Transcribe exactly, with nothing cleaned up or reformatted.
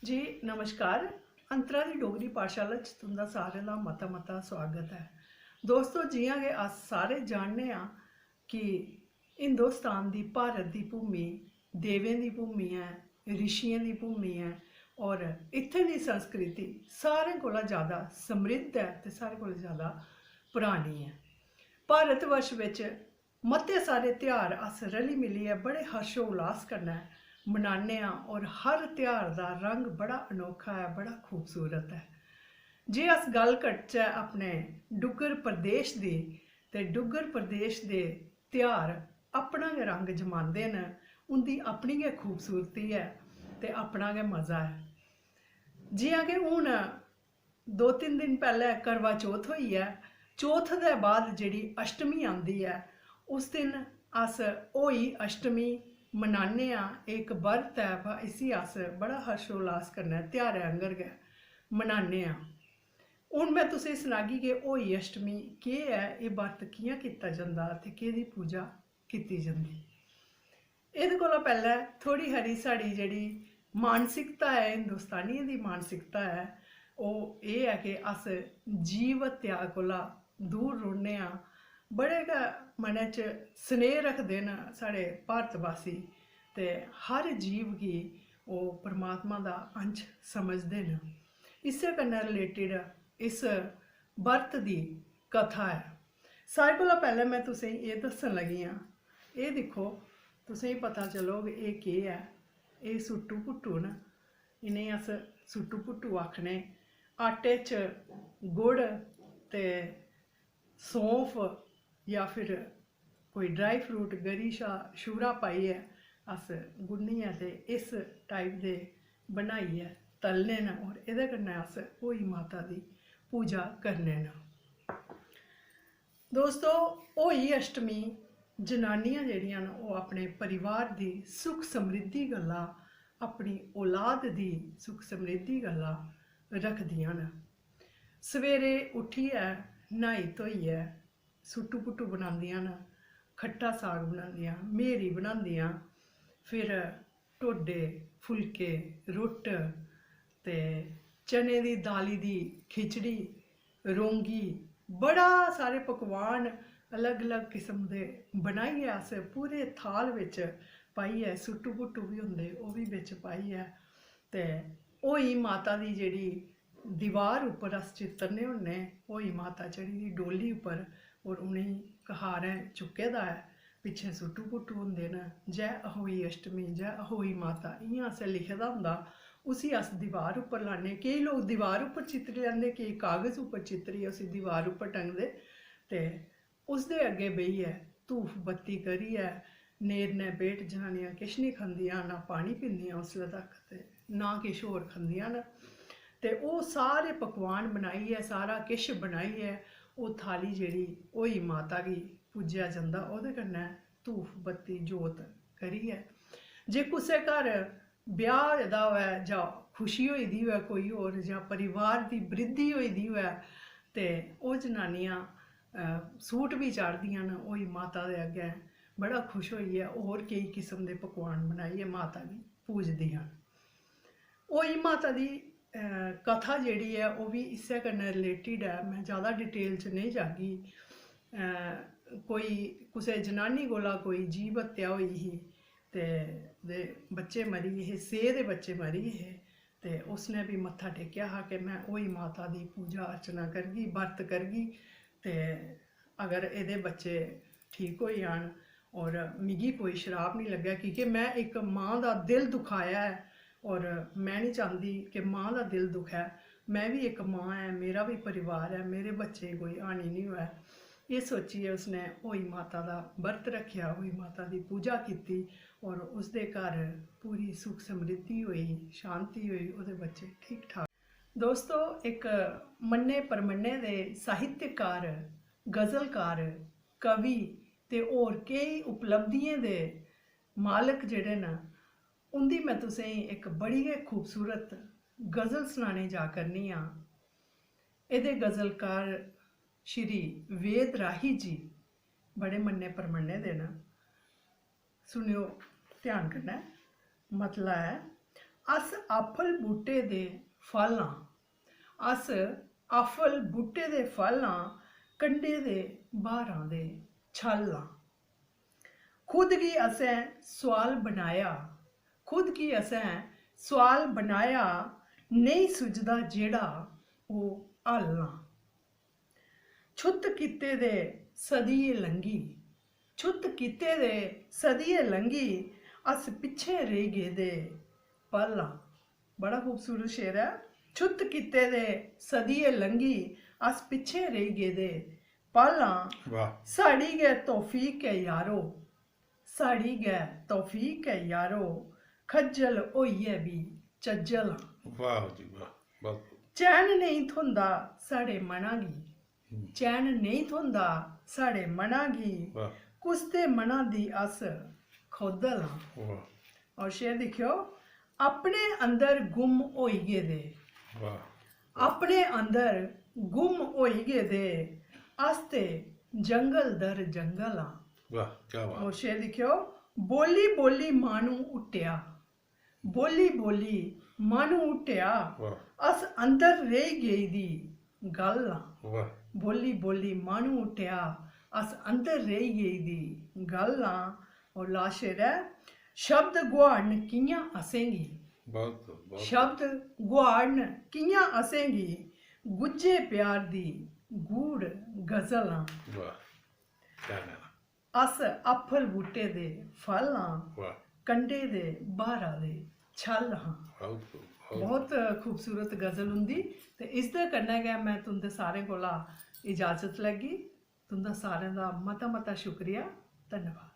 जी नमस्कार, अंतरा दी डोगरी पाठशाला च तुं'दा सारें दा मता मता स्वागत ऐ। दोस्तो, जि'यां के अस सारे जानने आं कि हिंदुस्तान दी, भारत दी भूमि देवें दी भूमि ऐ, रिशियें दी भूमि ऐ, और इत्थें दी संस्कृति सारें कोला ज़्यादा समृद्ध ऐ ते सारें कोला ज़्यादा परानी ऐ। भारत वर्ष बिच मते सारे त्यहार अस रली मिलियै बड़े हर्षोल्लास कन्नै मनाने आं, और हर त्यहार दा रंग बड़ा अनोखा ऐ, बड़ा खूबसूरत ऐ। जे अस गल्ल करचै अपने डुग्गर प्रदेश दी, ते डुग्गर प्रदेश दे त्यहार अपना गै रंग जमांदे न, उं'दी अपनी गै खूबसूरती ऐ ते अपना गै मज़ा ऐ। जि'यां के हून दो तिन्न दिन पैह्लें करवा चौथ होई ऐ, चौथ दे बाद जेह्ड़ी अश्टमी आंदी ऐ, उस दिन अस होई अश्टमी मनाने आं। इक बर्त ऐ, ब-, इसी अस बड़ा हर्षोल्लास कन्नै त्यहारै आंह्गर गै मनाने आं। हून में तुसेंगी सनागी कि होई अश्टमी केह् ऐ, एह् बर्त कि'यां कीता जंदा ते केह्दी पूजा कीती जंदी। एह्दे कोला पैह्लें थोह्ड़ी हारी साढ़ी जेह्ड़ी मानसिकता ऐ, हिंदुस्तानियें दी मानसिकता ऐ, ओह् एह् ऐ कि अस जीव हत्या कोला दूर रौह्ने आं। बड़े गै मनै च स्नेह रखदे न साढ़े भारतवासी, ते हर जीव गी ओह् परमात्मा दा अंश समझदे न। इस्सै कन्नै रिलेटिड इस बर्त दी कथा ऐ। सारें कोला पैह्लें में तुसेंगी एह् दस्सन लगी आं। एह् दिक्खो, तुसेंगी पता चलग एह् केह् ऐ। एह् सुट्टू पुट्टू न, इ'नेंगी अस सुट्टू पुट्टू आखने। आटे च गुड़ ते सौंफ जां फिर कोई ड्राई फ्रूट, गरी शा शूरा पाइयै अस गुन्नियै ते इस टाइप दे बनाइयै तलने न, और एह्दे कन्नै अस होई माता दी पूजा करने न। दोस्तो, होई अश्टमी जनानियां जेह्ड़ियां न, ओह् अपने परिवार दी सुख समृद्धि गल्ला, अपनी औलाद दी सुख समृद्धि गल्ला रखदियां न। सवेरे उट्ठियै न्हाई धोइयै सुट्टू पुट्टू बनांदियां न, खट्टा साग बनांदियां, म्हेरी बनांदियां, फिर ढोडे, फुलके, रुट्ट ते चने दी दाली दी खिचड़ी, रौंगी, बड़ा सारे पकवान अलग-अलग किस्म दे बनाइयै अस पूरे थाल बिच पाइयै, सुट्टू पुट्टू बी होंदे, ओह् बी बिच पाइयै ते होई माता दी जेह्ड़ी दीवार उप्पर अस चित्तरने होन्ने, होई माता चढ़ी दी डोली उप्पर, और उ'नेंगी कहारें चुक्के दा ऐ, पिच्छें सुट्टू पुट्टू होंदे न, "जै अहोई अश्टमी, जै अहोई माता", इ'यां असें लिखे दा होंदा। उसी अस दीवार उप्पर लान्ने। केईं लोक दीवार उप्पर चित्तरी लैंदे, केईं कागज उप्पर चित्तरियै उसी दीवार उप्पर टंगदे, ते उसदे अग्गें बेहियै धूफ बत्ती करियै नेरने बेट जनानियां किश निं खंदियां, ना पानी पींदियां उसलै तक, ते ना किश होर खंदियां न। ते ओह् सारे पकवान बनाइयै, सारा किश बनाइयै, ओह् थाली जेह्ड़ी होई माता गी पूजेआ जंदा, ओह्दे कन्नै धूफ बत्ती जोत करियै। जे कुसै घर ब्याह् होए दा होऐ, जां खुशी होई दी होऐ कोई होर, जां परिवार दी बृद्धि होई दी होऐ, ते ओह् जनानियां, अ, सूट बी चाढ़दियां न होई माता दे अग्गें, बड़ा खुश होइयै होर केई किस्म दे पकवान बनाइयै माता गी पूजदियां न। होई माता दी, अ, कथा जेह्ड़ी ऐ, ओह् बी इस्सै कन्नै रिलेटिड ऐ। में ज़्यादा डिटेल च नेईं जागी। अ, कोई कुसै जनानी कोला कोई जीव हत्या होई ही, ते ओह्दे बच्चे मरी गे हे, सेह् दे बच्चे मरी गे हे, ते उसने बी मत्था टेकेआ हा कि में होई माता दी पूजा अर्चना करगी, बर्त करगी, ते अगर एह्दे बच्चे ठीक होई जान और मिगी कोई श्राप निं लग्गै, की के में इक मां दा दिल दुखाया ऐ और में निं चांह्दी कि मां दा दिल दुखै। में बी इक मां ऐ, मेरा बी परिवार ऐ, मेरे बच्चें गी कोई हानि निं होऐ। एह् सोचियै उसने होई माता दा बर्त रक्खेआ, होई माता दी पूजा कीती और उसदे घर पूरी सुख समृद्धि होई, शांति होई, ओह्दे बच्चे ठीक ठाक। दोस्तो, इक मन्ने परमन्ने दे साहित्यकार, गजलकार, कवि ते होर केई उपलब्धियें दे मालक जेह्ड़े न, उं'दी में तुसेंगी इक बड़ी गै खूबसूरत गजल सनाने जा करनी आं। एह्दे गजलकार श्री वेद राही जी बड़े मन्ने परमन्ने दे न। सुनेओ ध्यान कन्नै। मतला ऐ, अस आफल बूह्टे दे फल आं। अस आफल बूह्टे दे फल आं, कंढे दे ब्हारां दे छल आं। खुद गी असें सुआल बनाया, खुद गी असें सुआल बनाया, नेईं सुझदा जेह्ड़ा ओह् हल आं। छुत्त कीते दे सदिये लंघी, छुत्त कीते दे सदिये लंघी, अस पिच्छें रेही गेदे पल आं। बड़ा खूबसूरत शेर ऐ। छुत्त कीते दे सदिये लंघी, अस पिच्छें रेही गेदे पल आं। वाह साढ़ी गै तौफीक ऐ यारो, साढ़ी गै तौफीक ऐ यारो, खज्जल होइयै बी चज्जल आं। वाह जी वाह। बहुत चैन नेईं थ्होंदा साढ़े मना गी, चैन नेईं थ्होंदा साढ़े मना गी, वाह कुस दे मना दी अस खोदल आं। वाह और शेर दिक्खेओ, अपने अंदर गुम होई गेदे, वाह अपने अंदर गुम होई गेदे, अस ते जंगल दर जंगल आं। वाह क्या बात। और शेर दिक्खेओ, बोली बोली माह्नू हुट्टेआ, बोली बोली माह्नू हुट्टेआ, वाह अस अंदर रेही गेई दी गल्ल आं। वाह बोली बोली माह्नू हुट्टेआ, अस अंदर रेही गेई दी गल्ल आं। और लास्ट शेर ऐ, शब्द गुहाड़न कि'यां असेंगी, बहुत बहुत शब्द गुहाड़न कि'यां असेंगी, गुज्झे प्यार दी गूढ़ गजल आं। वाह क्या कहना। अस आफल बूह्टे दे फल आं, वाह कंढे दे ब्हारा दे छल आं। बहुत खूब, बहुत बहुत खूबसूरत गजल उंदी। ते इसदे कन्नै गै में तुं'दे सारें कोला इजाजत लैगी। तुं'दा सारें दा मता मता शुक्रिया। धन्नवाद।